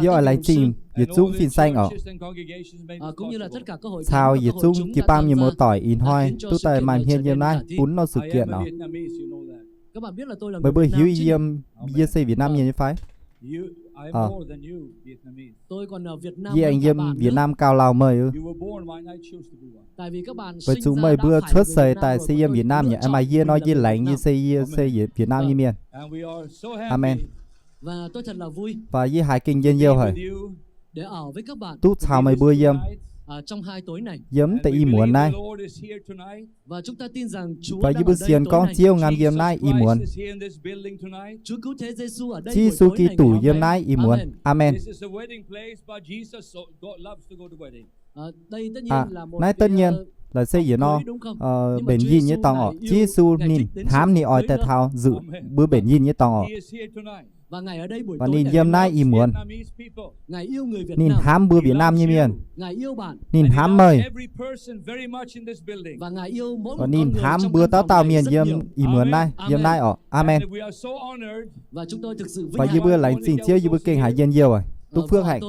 Yie oix laengz zingh yietc zungv fin-saeng oc, caux yietc zungv jiu-baang mienh muoz-doic ih hnoi duqv daaih maaih hmien yiem naaiv bun nor sự kiện oc. Meih mbuo hiuv yie yiem, yie se Việt Nam mienh nyei fai? Yie aengx yiem Việt Nam gauh lauh meih. Weic zuqc meih mbuo cuotv seix daaih se yiem Việt Nam nyei, maaih yie nor yie laengz yie se, yie se Việt Nam nyei mienh. Aamen. Baac yie haiz gengh njien-youh haic duqv caux meih mbuo yiem, yiem deix ih muonz naaiv. Baac yie mbuo sienx gorngv Ziouv ngam yiem naaiv ih muonz. Ziouv Yesu Giduc yiem naaiv ih muonz. Aamen. Naaiv tất nhiên laaix se yietc norm mbenc yinh nyei dorngx oc. Ziouv Yesu ninh hnamv ninh oix daaih taux nzunc mbuo mbenc yinh nyei dorngx oc. Baac ninh yiem naaiv ih muonz. Ninh hnamv mbuo Việt Nam nyei mienh. Ninh hnamv meih. Baac ninh hnamv mbuo dauh dauh mienh yiem ih muonz naaiv, yiem naaiv oc. Aamen. Baac yie mbuo laengz zingh Ziouv, yie mbuo gengh haiz njien-youh, duqv fuqv haic.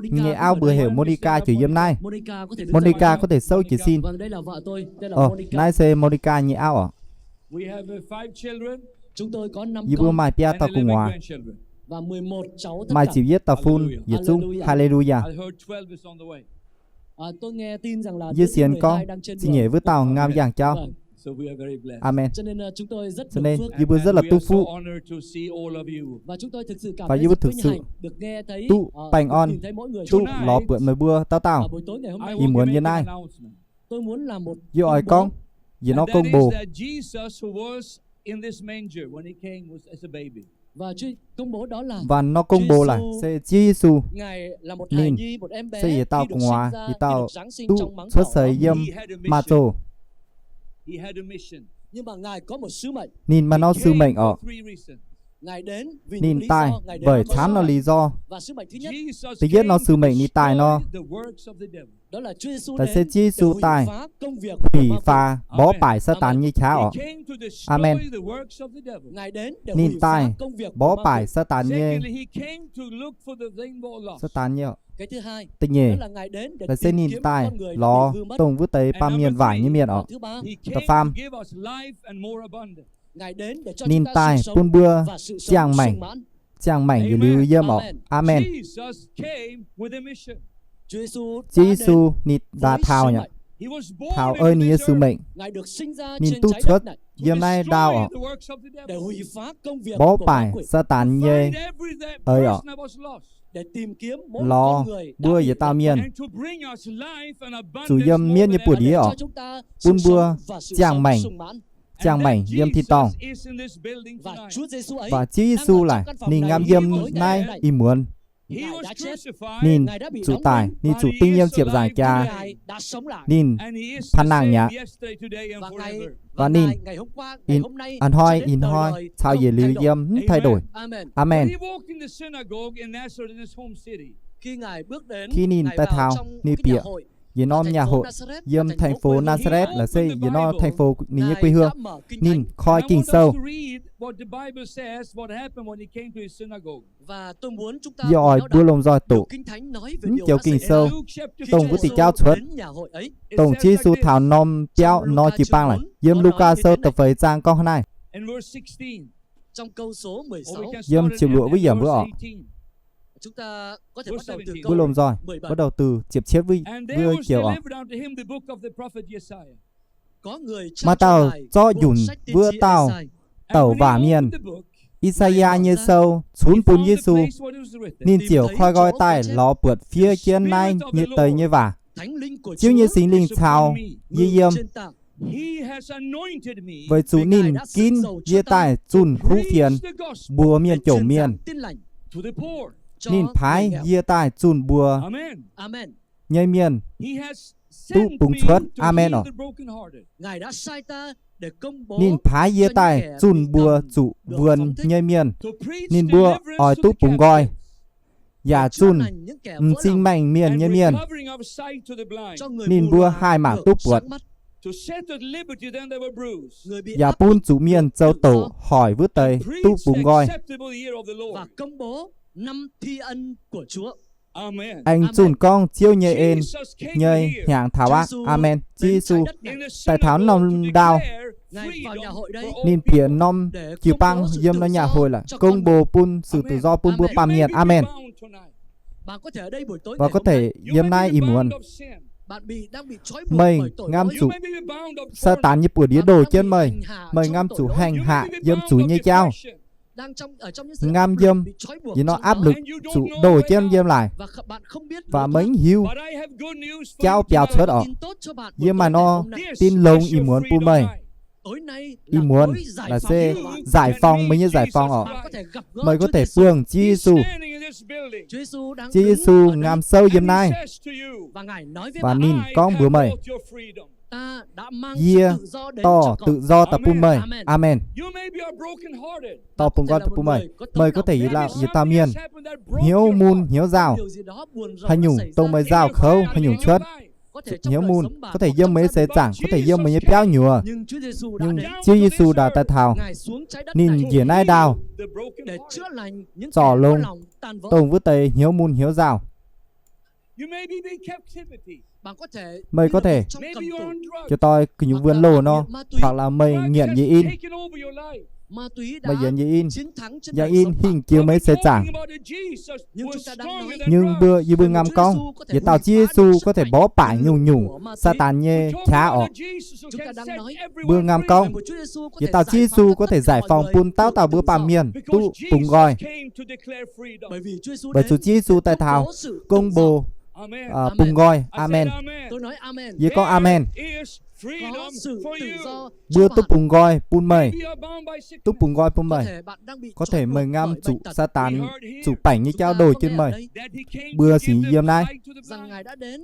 Yie nyei auv mbuox heuc Monica ziouc yiem naaiv. Monica có thể souv jiez sin. Naaiv se Monica nyei auv oc. Yie mbuo maaih biaa dauh gu'nguaaz, maaih ziepc yietv dauh fun yietc zungv. Haa^le^lu^yaa. Yie sienx gorngv ziepc nyeic wuov dauh ngau yangh jauv. Aamen. Yie mbuo rất là duqv fuqv. Và yie mbuo thực sự duqv baengh orn, duqv lorz buatc meih mbuo dauh dauh ih muonz nyei naaiv. Yie oix gorngv yietc norm công bố. Và norm công bố laaix se Ziouv Yesu ninh se yietc dauh gu'nguaaz, yietc dauh duqv cuotv seix yiem maaz zoh. Ninh maaih norm sứ mệnh oc. Ninh daaih weic camv norm lý do. Da'yietv norm sứ mệnh ninh daaih nor, laaix se Ziouv Yesu daaih hủy phá, mborqv baaic Saadaan nyei qaqv oc. Aamen. Ninh daaih mborqv baaic Saadaan nyei, Saadaan nyei oc. Da'nyeic, laaix se ninh daaih lorz dongh wuov deix baamh mienh waaic nyei mienh oc. Da'faam, ninh daaih bun mbuo ziangh maengc, ziangh maengc yietc liuz yiem oc. Aamen. Ziouv Yesu ninh daaih taux, taux ei ninh nyei sứ mệnh. Ninh duqv cuotv yiem naaiv ndau oc, mborqv baaic Saadaan nyei eix oc, lorz mbuo yietc dauh mienh zuqc yiem mienv nyei buoz-ndiev oc, bun mbuo ziangh maengc, ziangh maengc yiem tin-dorngh. Và Ziouv Yesu laaix ninh ngam yiem naaiv ih muonz. Ninh zuqc daic, ninh zuqc ding yiem ziepc nzaangc jaax. Ninh panh nangh mi'aqv. Và ninh ih hnoi, ih hnoi caux yietc liuz yiem mv thay đổi. Aamen. Khi ninh daaih taux ninh bieqc yietc norm nhà hội yiem thành phố Nazareth laaix se yietc norm thành phố ninh nyei quê hương, ninh koi Ging-Sou. Yie oix mbuo lomh nzoih doqc mv joux Ging-Sou, dongh wuov deix jauv cuotv, dongh Ziouv Yesu taux norm biauv nor jiu-baang laaix. Yiem Lugaa Sou da'feix zaang gorngv hnangv naaiv. Yiem ziepc luoqc wuov yiemc wuov oc. Mbuo lomh nzoih bắt đầu từ ziepc cietv wuov, wuov joux oc. Maaih dauh zorqv njunc wuov dauh douc waac mienh, I^saa^yaa nyei sou, cunx bun Yesu. Ninh ziouc koi nqoi daaih lorz buatc fiev jienv naaiv nyei deix nyei waac: Ziouv nyei Singx Lingh caux yie yiem, weic zuqc ninh ginv yie daaih zunh kuv fienx mbuox mienh jomc mienh. Ninh paaiv yie daaih zunh mbuox nyei mienh duqv bungx cuotv. Aamen oc. Ninh paaiv yie daaih zunh mbuox zuqc wuonx nyei mienh, ninh mbuo oix duqv bungx nqoi, yaac zunh m'zing maengc mienh nyei mienh, ninh mbuo haih mangc duqv buatc. yaac bun zuqc mienh zoux doqc hoic wuov deix duqv bungx nqoi. Aengx zunh gorngv Ziouv nyei en nyei hnyangx taux aqv. Aamen. Ziouv Yesu daaih taux norm ndau, ninh bieqc norm jiu-baang yiem norm nyaac hoic laaix công bố bun sự tự do bun mbuo baamh mienh. Aamen. Và có thể yiem naaiv ih muonz meih ngam zuqc Saadaan nyei buoz-ndiev ndoh jienv meih. Meih ngam zuqc haengh haac yiem zuiz nyei jauv. Ngam yiem yietc norm áp lực zuqc ndoh jienv yiem laaix, và meih mv hiuv jauv biaux cuotv orqc. Yie maaih norm tin longx ih muonz bun meih. Ih muonz naaiv se giải phóng, meih nyei giải phóng orqc. Meih có thể buangh Ziouv Yesu. Ziouv Yesu ngam souv yiem naaiv, và ninh gorngv mbuox meih, yie dorh tự do daaih bun meih. Aamen. Dorh bungx nqoi daaih bun meih. Meih có thể yietc dauh mienh hnyouv mun hnyouv nzauh, haaix nyungc dongh meih nzauh kouv, haaix nyungc cuotv, hnyouv mun, có thể yiem meih nyei seix zaangc, có thể yiem meih nyei biauv nyuoz. Nhưng Ziouv Yesu daaih daaih taux, ninh njiec naaiv ndau zorc longx dongh wuov deix hnyouv mun hnyouv nzauh. Meih có thể jiex doi gu'nyuoz wuonh loh nor, hoặc là meih nghiện yie in, meih yienx yie in, yie in hingh jiex meih seix zaangc. Nhưng mbuo, yie mbuo ngam gorngv yietc dauh Ziouv Yesu có thể bó bả nyungc-nyungc Saadaan nyei qaqv orqc. Mbuo ngam gorngv yietc dauh Ziouv Yesu có thể giải phóng bun dauh dauh mbuo baamh mienh duqv bungx nqoi. Weic zuqc Ziouv Yesu daaih taux công bố bungx nqoi. Aamen. Yie gorngv aamen. Mbuo duqv bungx nqoi bun meih. Duqv bungx nqoi bun meih. Có thể meih ngam zuqc Saadaan zuqc baengc nyei jauv ndoh jienv meih. Mbuo sic yiem naaiv,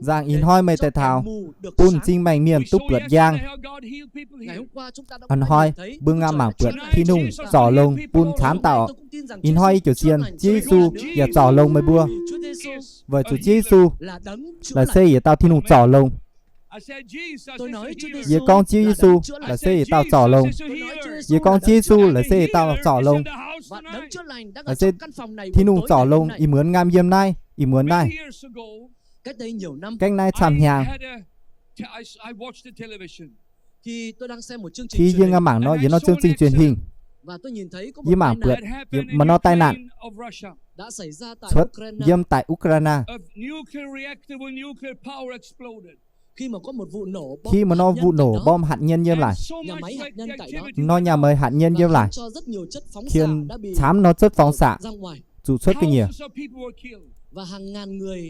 nzangc ih hnoi meih daaih taux bun m'zing maengc mienh duqv buatc njang. Ih hnoi mbuo ngam mangc buatc Tin-Hungh zorc longx bun camv dauh. Ih hnoi yie ziouc sienx Ziouv Yesu yaac zorc longx meih mbuo. Weic zuqc Ziouv Yesu laaix se yietc dauh Tin-Hungh zorc longx. Yie gorngv Ziouv Yesu laaix se yietc dauh zorc longx. Yie gorngv Ziouv Yesu laaix se yietc dauh zorc longx. Laaix se Tin-Hungh zorc longx ih muonz ngam yiem naaiv, ih muonz naaiv. Gaengh naaiv camv hnyangx, khi yie ngam mangc nor yietc norm chương trình truyền hình, yie mangc buatc maaih norm tai nạn cuotv yiem tại Ukraine. Khi mà nó vụ nổ bom hạt nhân yiem laic, nó nhà máy hạt nhân yiem laic, camv norm chất phóng xạ zuqc cuotv ga'nyiec.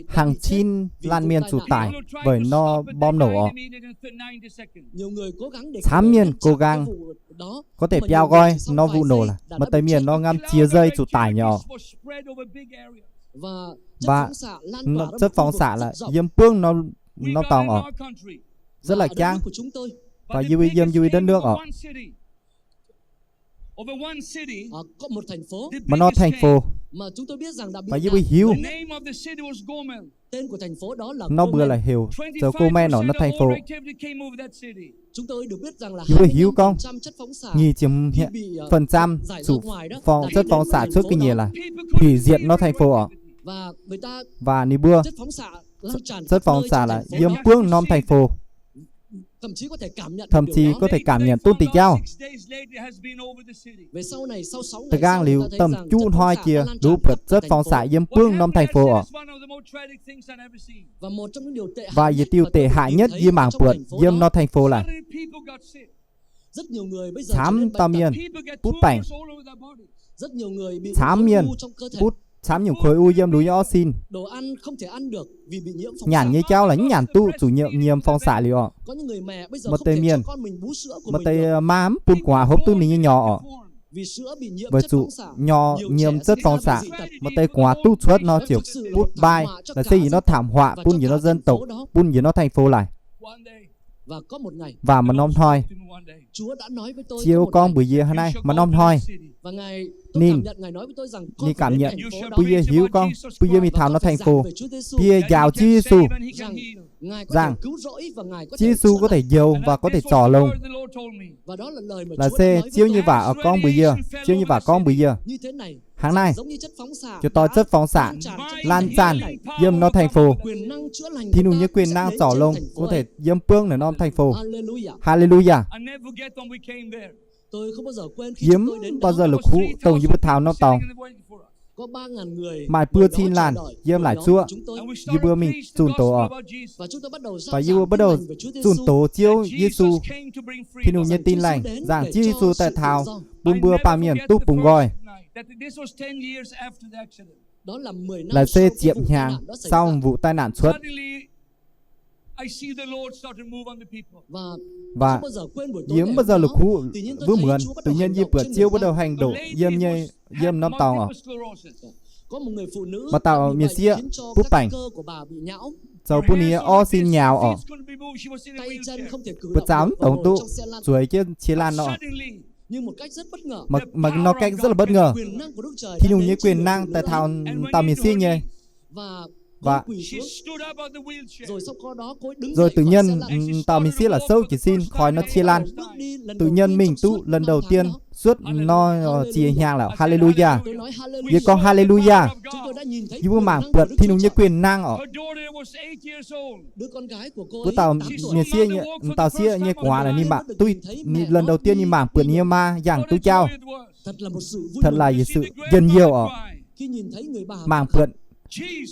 Hàng cin lan mienh zuqc tải bởi norm bom nổ orqc. Camv mienh cố gắng có thể biao nqoi norm vụ nổ laic, maaih deix mienh nor ngam ziex giây zuqc tải nyei orqc. Và chất phóng xạ laic yiem buangv norm dorngx orqc, rất là jangv. Và yie mbuo yiem yie mbuo đất nước orqc, maaih norm thành phố, và yie mbuo hiuv norm mbuox laic heuc zoux Gomel orqc, norm thành phố. Yie mbuo hiuv gorngv nyic ziepc phần trăm zuqc phóng, chất phóng xạ cuotv ga'nyiec laic, hủy diệt norm thành phố orqc. Và ninh mbuo chất phóng xạ laic yiem buangv norm thành phố, thậm chí có thể cảm nhận duqv deix jauv. Da'nqaang liuz domh juqv hnoi jiex luv buatc chất phóng xạ yiem buangv norm thành phố orqc. Và yietc diuh tệ hại nhất yie mangc buatc yiem norm thành phố laic, camv dauh mienh butv baengc, camv mienh butv camv nyungc khối u yiem lungh nyei orv sin. Nyanc nyei jauv laic mv nyanc duqv zuqc nyiemc phóng xạ liuz orqc. Maaih deix mienh, maaih deix maa mv bun gu'nguaaz hopv duqv ninh nyei nyorx orqc, weic zuqc nyorx nyiemc chất phóng xạ. Maaih deix gu'nguaaz duqv cuotv nor ziouc butv mbai, laic se yietc norm thảm họa bun yietc norm dân tộc, bun yietc norm thành phố laic. Waac maaih norm hnoi, Ziouv gorngv mbuox yie hnangv naaiv, maaih norm hnoi ninh, ninh cảm nhận, bun yie hiuv gorngv bun yie mingh taux norm thành phố, bun yie njaaux Ziouv Yesu, rằng Ziouv Yesu có thể njoux và có thể tỏ lùng. Laaix se Ziouv nyei waac oix gorngv mbuox yie, Ziouv nyei waac gorngv mbuox yie hnangv naaiv, ziouc dorh chất phóng xạ lan tràn yiem norm thành phố. Tin-Hungh nyei quyền năng tỏ lùng có thể yiem buông naaiv norm thành phố. Haleluya! Yie mv bao giờ la'kuqv dongh yie mbuo taux norm dorngx maaih buo cin laanh yiem laaic zuoqv, yie mbuo mingh zunh doz oc. Và yie mbuo bắt đầu zunh doz Ziouv Yesu, Tin-Hungh nyei Tin Lành, rằng Ziouv Yesu daaih taux bun mbuo baamh mienh duqv bungx nqoi. Laaix se ziepc hnyangx sau vụ tai nạn cuotv. Và yie mv bao giờ la'kuqv wuov muonz tự nhiên yie buatc Ziouv bắt đầu hành động yiem nyei, yiem norm dorngx oc. Maaih dauh mienh sieqv butv baengc, zoux bun ninh nyei orv sin nyaaux oc. Buoz-zaux mv dongz duqv, zueiz jienv qiex laanh nor. Maaih nor cách rất là bất ngờ. Tin-Hungh nyei quyền năng daaih taux dauh mienh sieqv nyei. Và rồi tự nhiên dauh mienh sieqv la'souv jiez sin khỏi nor qiex laanh, tự nhiên mingh duqv lần đầu tiên suốt nor ziex hnyangx lorqc. Haleluya! Yie gorngv haleluya! Yie mbuo mangc buatc Tin-Hungh nyei quyền năng oc. Wuov dauh mienh sieqv, dauh sieqv nyei gu'nguaaz ninh mangc duqv, lần đầu tiên ninh mangc buatc ninh nyei maa yangh duqv jauv. Thật là một sự njien-youh oc. Mangc buatc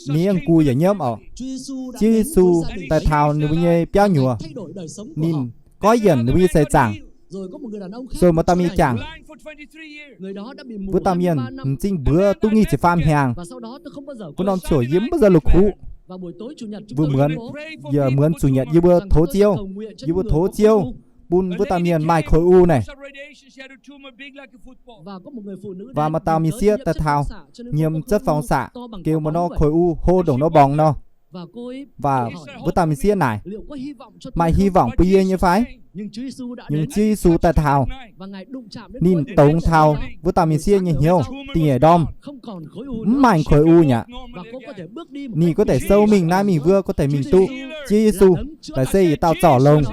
ninh yangh gux yaac nyiemv oc. Ziouv Yesu daaih taux ninh mbuo nyei biauv nyuoz, ninh goiv yienc ninh mbuo nyei seix zaangc. Sou maaih dauh mienh jangc, wuov dauh mienh m'zing mbuox duqv nyic ziepc faam hnyangx. Wuov norm ziouc yie mv bao giờ la'kuqv. Mbuo muonz, yie muonz zuqc nyietc yie mbuo tov Ziouv, yie mbuo tov Ziouv bun wuov dauh mienh maaih khối u naaic. Và maaih dauh mienh sieqv daaih taux nyiemc chất phóng xạ, kêu một nor khối u hô đổng nor mborngz nor. Và wuov dauh mienh sieqv naaic, maaih hy vọng bun yie nyei fai? Nhưng Ziouv Yesu daaih taux, ninh dongz taux wuov dauh mienh sieqv nyei hnyouv, da'nyeic ndorm, mv maaih khối u mi'aqv. Ninh có thể sâu mingh naaiv mingh wuov, có thể mingh duqv. Ziouv Yesu, laaix se yietc dauh zorc longx.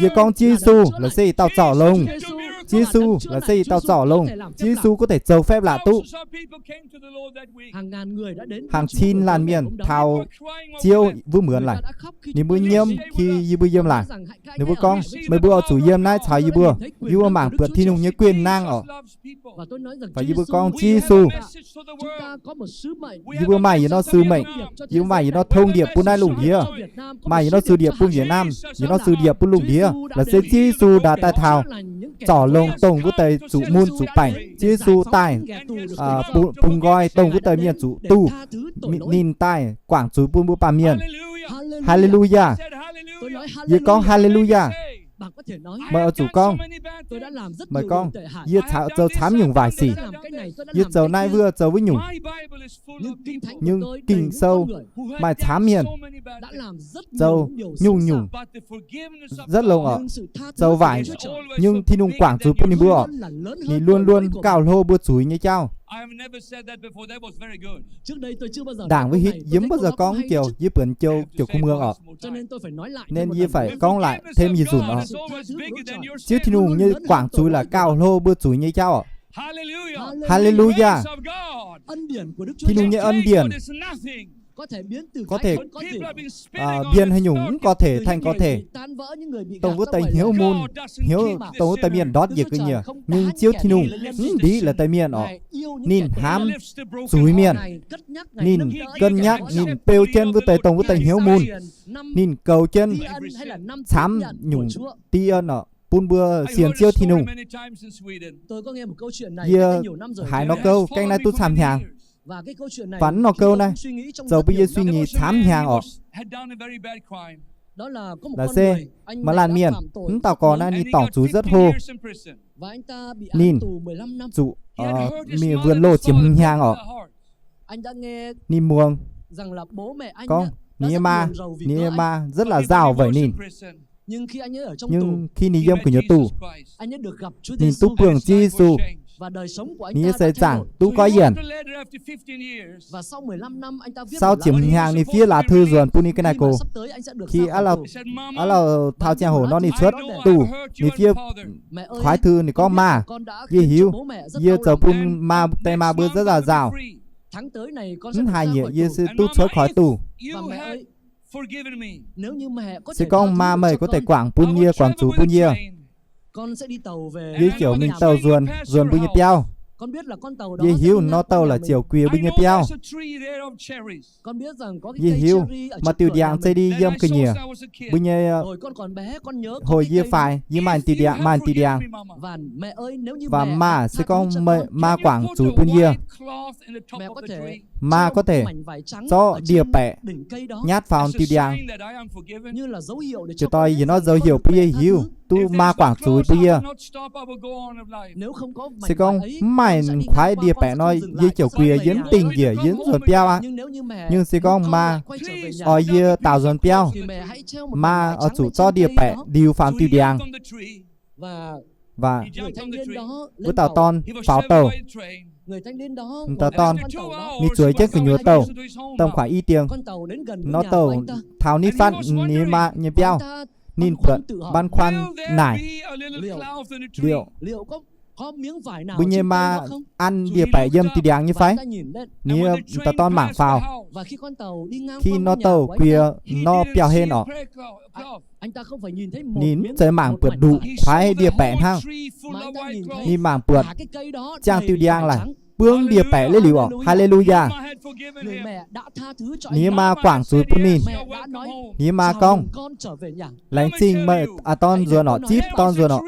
Yie gorngv Ziouv Yesu, laaix se yietc dauh zorc longx. Ziouv Yesu, laaix se yietc dauh zorc longx. Ziouv Yesu có thể zoux phép lạ duqv. Hàng cin laanh mienh taux Ziouv wuov muonz laaic. Ninh mbuo nyiemv khi yie mbuo yiem laangc. Ninh mbuo gorngv, meih mbuo oix zuqc yiem naaiv caux yie mbuo. Yie mbuo mangc buatc Tin-Hungh nyei quyền năng oc. Và yie mbuo gorngv Ziouv Yesu, yie mbuo maaih yietc norm sứ mệnh, yie mbuo maaih yietc norm thông điệp bun naaiv lungh ndiev, maaih yietc norm sứ điệp bun Việt Nam, yietc norm sứ điệp bun lungh ndiev. Laaix se Ziouv Yesu ndax daaih taux zorc longx dongh wuov deix zuqc mun zuqc baengc. Ziouv Yesu daaih bungx nqoi dongh wuov deix mienh zuqc duqv. Ninh daaih guangc zuiz bun mbuo baamh mienh. Haleluya! Yie gorngv haleluya! Meih oix zuqc gorngv, meih gorngv, yie zoux camv nyungc waaic sic. Yie zoux naaiv wuov zoux wuov nyungc. Nhưng Ging-Sou maaih camv mienh zoux nyungc-nyungc rất longx oc, zoux waaic, nhưng Tin-Hungh guangc zuiz bun ninh mbuo oc. Ninh luôn luôn gauh hlo mbuo zuiz nyei jauv. Ndaangc wuov hitv yie mv bao giờ gorngv joux, yie buonc joux, joux kungx muangx oc. Nên yie phải gorngv lại thêm ih nzunc oc. Ziouv Tin-Hungh nyei guangc zuiz laaix gauh hlo mbuo zuiz nyei jauv oc. Haleluya! Tin-Hungh nyei ân điển có thể, à, biến haaix nyungc mv có thể thành có thể. Dongh wuov deix hnyouv mun, hnyouv dongh wuov deix mienh ndortv njiec ga'nyiec, nhưng Ziouv Tin-Hungh mv ndiqv laaix deix mienh oc. Ninh hnamv zuiz mienh. Ninh cân nhắc, ninh beu jienv wuov deix dongh wuov deix hnyouv mun. Ninh goux jienv camv nyungc tri ân oc, bun mbuo sienx Ziouv Tin-Hungh. Yie haiz nor gouv gaengh naaiv duqv camv hnyangx. Và nor gouv naaiv zoux bun yie suy nghĩ camv hnyangx oc. Laaix se maaih laanh mienh, mv dauh gorx naaiv ninh dorngc zuiz rất hlo. Ninh zuqc mingh vượt lô chiếm hùng hnyang oc. Ninh muangx gorngv ninh nyei maa, ninh nyei maa rất là giàu vảy ninh. Nhưng khi ninh yiem gu'nyuoz tù, ninh duqv buangh Ziouv Yesu, ninh nyei seix zaangc duqv goiv yienc. Sau ziepc hnyangx ninh fiev lá thư nzuonx bun ninh ga'naaiv-gox. Khi aav lauh taux ziangh hoc nor ninh cuotv tù, ninh fiev kuaaiv thư ninh gorngv, Maah, yie hiuv yie zoux bun maa, deix maa mbuo zauv nzauh nzauh. Mv haaix nyungc yie se duqv cuotv kuaaiv tù. Se gorngv maa meih gorngv deix guangc bun yie, guangc zuqc bun yie, yie ziouc mingh douh nzuonx, nzuonx mbuo nyei biauv. Yie hiuv nor douh laaix ziouc guiex mbuo nyei biauv. Yie hiuv maaih diuh ndiangx zei di yiem ga'nyiec mbuo nyei. Hoc yie faix, yie maaih diuh ndiangx, maaih diuh ndiangx. Waac maah, se gorngv maa guangc zuqc bun yie, maa gorngv deix zorqv ndie-baeqc nyatv faaux diuh ndiangx, ziouc dorh yietc norm dấu hiệu bun yie hiuv duqv maa guangc zuqc bun yie. Se gorngv mv maaih kuaaiv ndie-baeqc nor, yie ziouc guiex, yie mv dingh njiec, yie mv nzuonx biauv aqv. Nhưng se gorngv maa oix yie daaux nzuonx biauv, maa oix zuqc zorqv ndie-baeqc ndiux faaux diuh ndiangx. Waac wuov dauh dorn faaux douh. Dauh dorn, ninh zueiz jienv gu'nyuoz douh, domh kuaaic i diengx nor douh taux ninh fatv ninh maa nyei biauv. Ninh buatc băn khoăn naaic, Liouc mbuo nyei maa an ndie-baeqc yiem diuh ndiangx nyei fai? Ninh dauh dorn mangc faaux. Khi nor douh guiex nor biauv-hlen orqc, ninh mv zeiz mangc buatc nduqc kuaaiv ndie-baeqc hnangv. Ninh mangc buatc ziangh diuh ndiangx laaix buangv ndie-baeqc leiz liuz orqc. Haa^le^lu^yaa. Ninh nyei maa guangc zuqc bun ninh. Ninh nyei maa gorngv, Laengz zingh meih, aa, dorn nzuonx orqc, zipv dorn nzuonx orqc.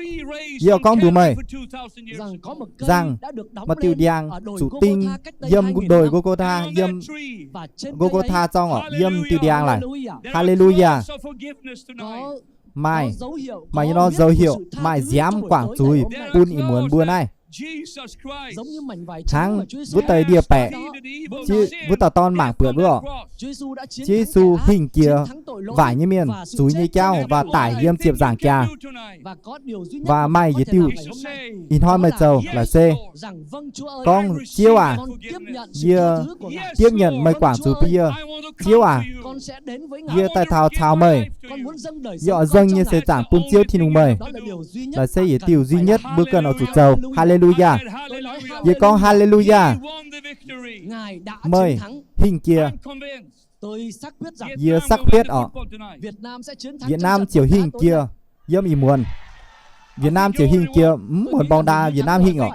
Yie oix gorngv mbuox meih, nzangc maaih diuh ndiangx zuqc ding yiem đồi Gôlgôtha, yiem Gôlgôtha zorng orqc, yiem diuh ndiangx laaix. Haa^le^lu^yaa. Maaih, maaih nyei nor dấu hiệu, maaih nziaamv guangc zuiz bun ih muonz mbuo naaiv. Hnangv wuov deix ndie-baeqc, wuov dauh dorn mangc buatc wuov orqc, Ziouv Yesu hingh jiex waaic nyei mienh zuiz nyei jauv waac-daic yiem ziepc nzaangc jaax. Waac maaih yietc diuh ih hnoi meih zoux laaix se gorngv, Ziouv aac, yie tiếp nhận meih guangc zuiz bun yie. Ziouv aac, yie daaih taux caux meih. Yie oix dâng yie nyei seix zaangc bun Ziouv Tin-Hungh meih. Laaix se yietc diuh duy nhất mbuo ganh oix zuqc zoux. Haa^le^lu^yaa. Yie gorngv, Haa^le^lu^yaa. Meih hingh jiex. Yie xác quyết orqc, Việt Nam ziouc hingh jiex yiem ih muonz. Việt Nam ziouc hingh jiex, mv muonz bong ndaa Việt Nam hingh orqc.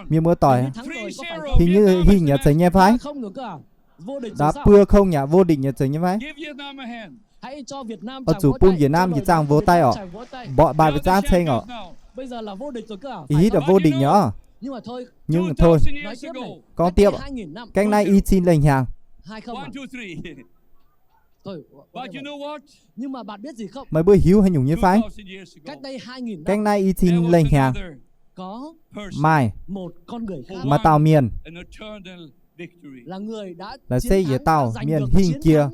Mienh muoz-doic, hingh nyei, hingh yaac zeiz nyei fai? Daaih buo kong yaac vô địch yaac zeiz nyei fai? Oix zuqc bun Việt Nam yietc zaangh vỗ tay orqc. Mborqv mbaih mbuo zaangv ceng orqc. Ih hitv vô địch nyei orqc. Nhưng thôi, gorngv diepv, gaengh naaiv i cin lengh hnyangx. Meih mbuo hiuv haaix nyungc nyei fai? Gaengh naaiv i cin lengh hnyangx, maaih, maaih dauh mienh, laaix se yietc dauh mienh hingh jiex,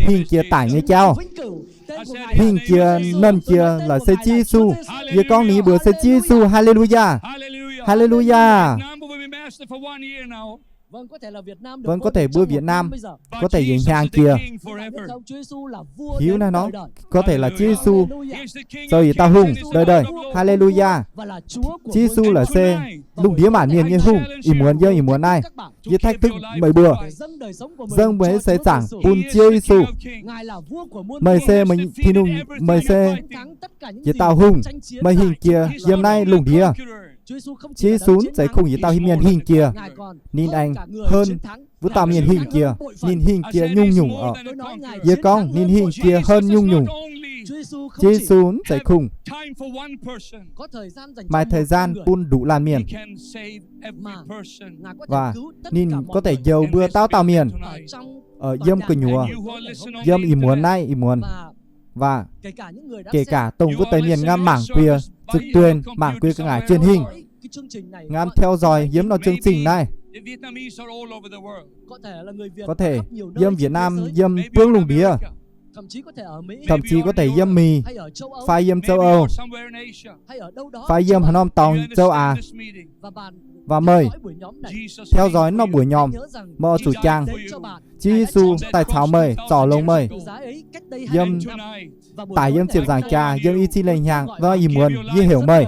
hingh jiex daic nyei jauv, hingh jiex, nernh jiex, laaix se Ziouv Yesu. Yie gorngv ninh mbuox se Ziouv Yesu. Haa^le^lu^yaa. Haa^le^lu^yaa. Vâng, có thể mbuo Việt Nam có thể yiem hnyangx jiex, hiuv naaiv nor, có thể là Ziouv Yesu zoux yietc dauh hungh đời đời. Haa^le^lu^yaa. Ziouv Yesu laaix se lungh ndiev maanc mienh nyei hungh, ih muonz yiem ih muonz naaiv. Yie thách thức meih mbuo, dâng meih nyei seix zaangc bun Ziouv Yesu. Meih se, meih, Tin-Hungh, meih se yietc dauh hungh. Meih hingh jiex yiem naaiv lungh ndiev. Ziouv Yesu mv zeiz kungx yietc dauh mienh hingh jiex. Ninh aengx hơn wuov dauh mienh hingh jiex. Ninh hingh jiex nyungc-nyungc orqc. Yie gorngv ninh hingh jiex hơn nyungc-nyungc. Ziouv Yesu mv zeiz kungx maaih thời gian bun nduqc laanh mienh. Waac ninh có thể njoux mbuo dauh dauh mienh yiem gu'nyuoz, yiem ih muonz naaiv ih muonz. Waac kể cả dongh wuov deix mienh ngam mangc quyền trực tuyến, mangc quyền ga'naaiv truyền hình, ngam theo dõi yiem norm chương trình naaiv. Có thể yiem Việt Nam, yiem buonv lungh ndiev. thậm chí có thể yiem Mì, fai yiem châu Âu, fai yiem haaix norm dorngx châu Á, và meih theo dõi norm buổi nhóm, meih oix zuqc jangx, Ziouv Yesu daaih caux meih, zorc longx meih, yiem, daic yiem ziepc nzaangc jaax, yiem i cin lengh hnyangx, ih muonz yie heuc meih,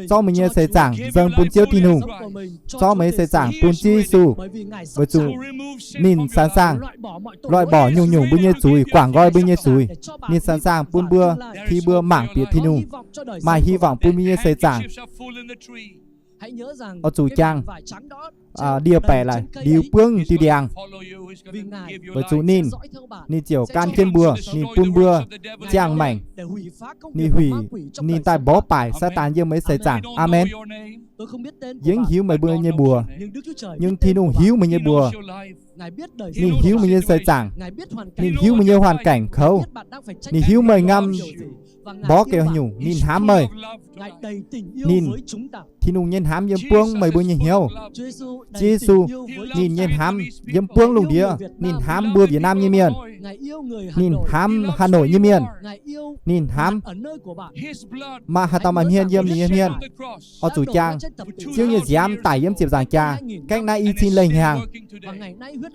zorqv meih nyei seix zaangc nzengc bun Ziouv Tin-Hungh, zorqv meih nyei seix zaangc bun Ziouv Yesu, weic zuqc ninh sẵn sàng loại bỏ nyungc-nyungc mbuo nyei zuiz, quảng nqoi mbuo nyei zuiz. Ninh sẵn sàng bun mbuo, khi mbuo mangc bieqc Tin-Hungh, maaih hy vọng bun mbuo nyei seix zaangc. Oix zuqc jangx, ndie-baeqc laaix liuz buangv diuh ndiangx, weic zuqc ninh, ninh ziouc gan jienv mbuo, ninh bun mbuo ziangh maengc, ninh huic, ninh daaih mborqv baaic Saadaan yiem meih seix zaangc. Aamen. Yie mv hiuv meih mbuo nyei mbuox, nhưng Tin-Hungh hiuv meih nyei mbuox. Ninh hiuv meih nyei seix zaangc. Ninh hiuv meih nyei hoàn cảnh kouv. Ninh hiuv meih ngam mborqv gaux nyungc. Ninh hnamv meih. Ninh, Tin-Hungh nyei hnamv yiem buangv meih mbuo nyei hnyouv. Ziouv Yesu, ninh nyei hnamv yiem buangv lungh ndiev. Ninh hnamv mbuo Việt Nam nyei mienh. Ninh hnamv Hà Nội nyei mienh. Ninh hnamv maaih haaix dauh maaih hmien yiem ninh nyei hmien. Oix zuqc jangx, Ziouv nyei nziaamv daic yiem ziepc nzaangc jaax, gaengh naaiv i cin lengh hnyangx.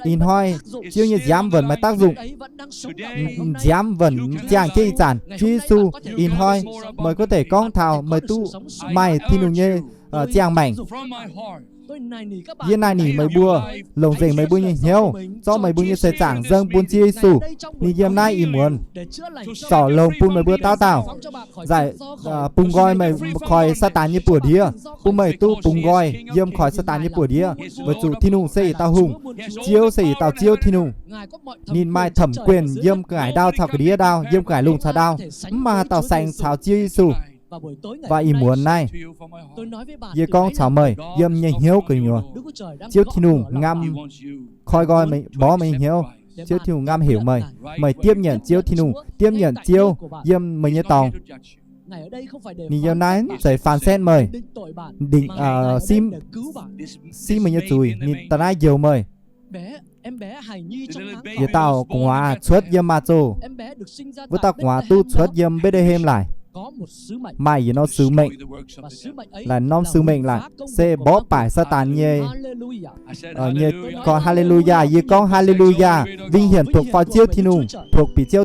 Ih hnoi Ziouv nyei nziaamv vẫn maiv tác dụng. Nziaamv vẫn ziangh jienv ih zanc. Ziouv Yesu, ih hnoi meih có thể gorngv taux meih duqv maaih Tin-Hungh nyei ziangh maengc. Yie naaic ningc meih mbuo, longc nzengc meih mbuo nyei hnyouv, zorqv meih mbuo nyei seix zaangc nzengc bun Ziouv Yesu. Ninh yiem naaiv ih muonz zorc longx bun meih mbuo dauh dauh, nzaih bungx nqoi meih koix Saadaan nyei buoz-ndiev, bun meih duqv bungx nqoi yiem koix Saadaan nyei buoz-ndiev, weic zuqc Tin-Hungh se yietc dauh hungh, Ziouv se yietc dauh Ziouv Tin-Hungh. Ninh maaih thẩm quyền yiem ga'naaiv ndau caux ga'ndiev ndau, yiem ga'naaiv lungh caux ndau. Mv maaih haaix dauh saeng caux Ziouv Yesu. Waac ih muonz naaiv, yie gorngv caux meih yiem nyei hnyouv gu'nyuoz, Ziouv Tin-Hungh ngam koi nqoi mborqv meih nyei hnyouv. Ziouv Tin-Hungh ngam heuc meih, meih tiếp nhận Ziouv Tin-Hungh, tiếp nhận Ziouv yiem meih nyei dorngx. Ninh yiem naaiv mv zeiz phán xét meih, định, siv meih nyei zuiz, ninh daaih naaiv njoux meih. Yietc dauh gu'nguaaz cuotv yiem maaz zoh. Wuov dauh gu'nguaaz duqv cuotv yiem Mbetc^le^hem laic, maaih yietc norm sứ mệnh. Laaix norm sứ mệnh laaix se mborqv baaic Saadaan nyei, nyei gorn. Haa^le^lu^yaa, yie gorngv haa^le^lu^yaa, vinh hiển thuộc vào Ziouv Tin-Hungh, thuộc về Ziouv.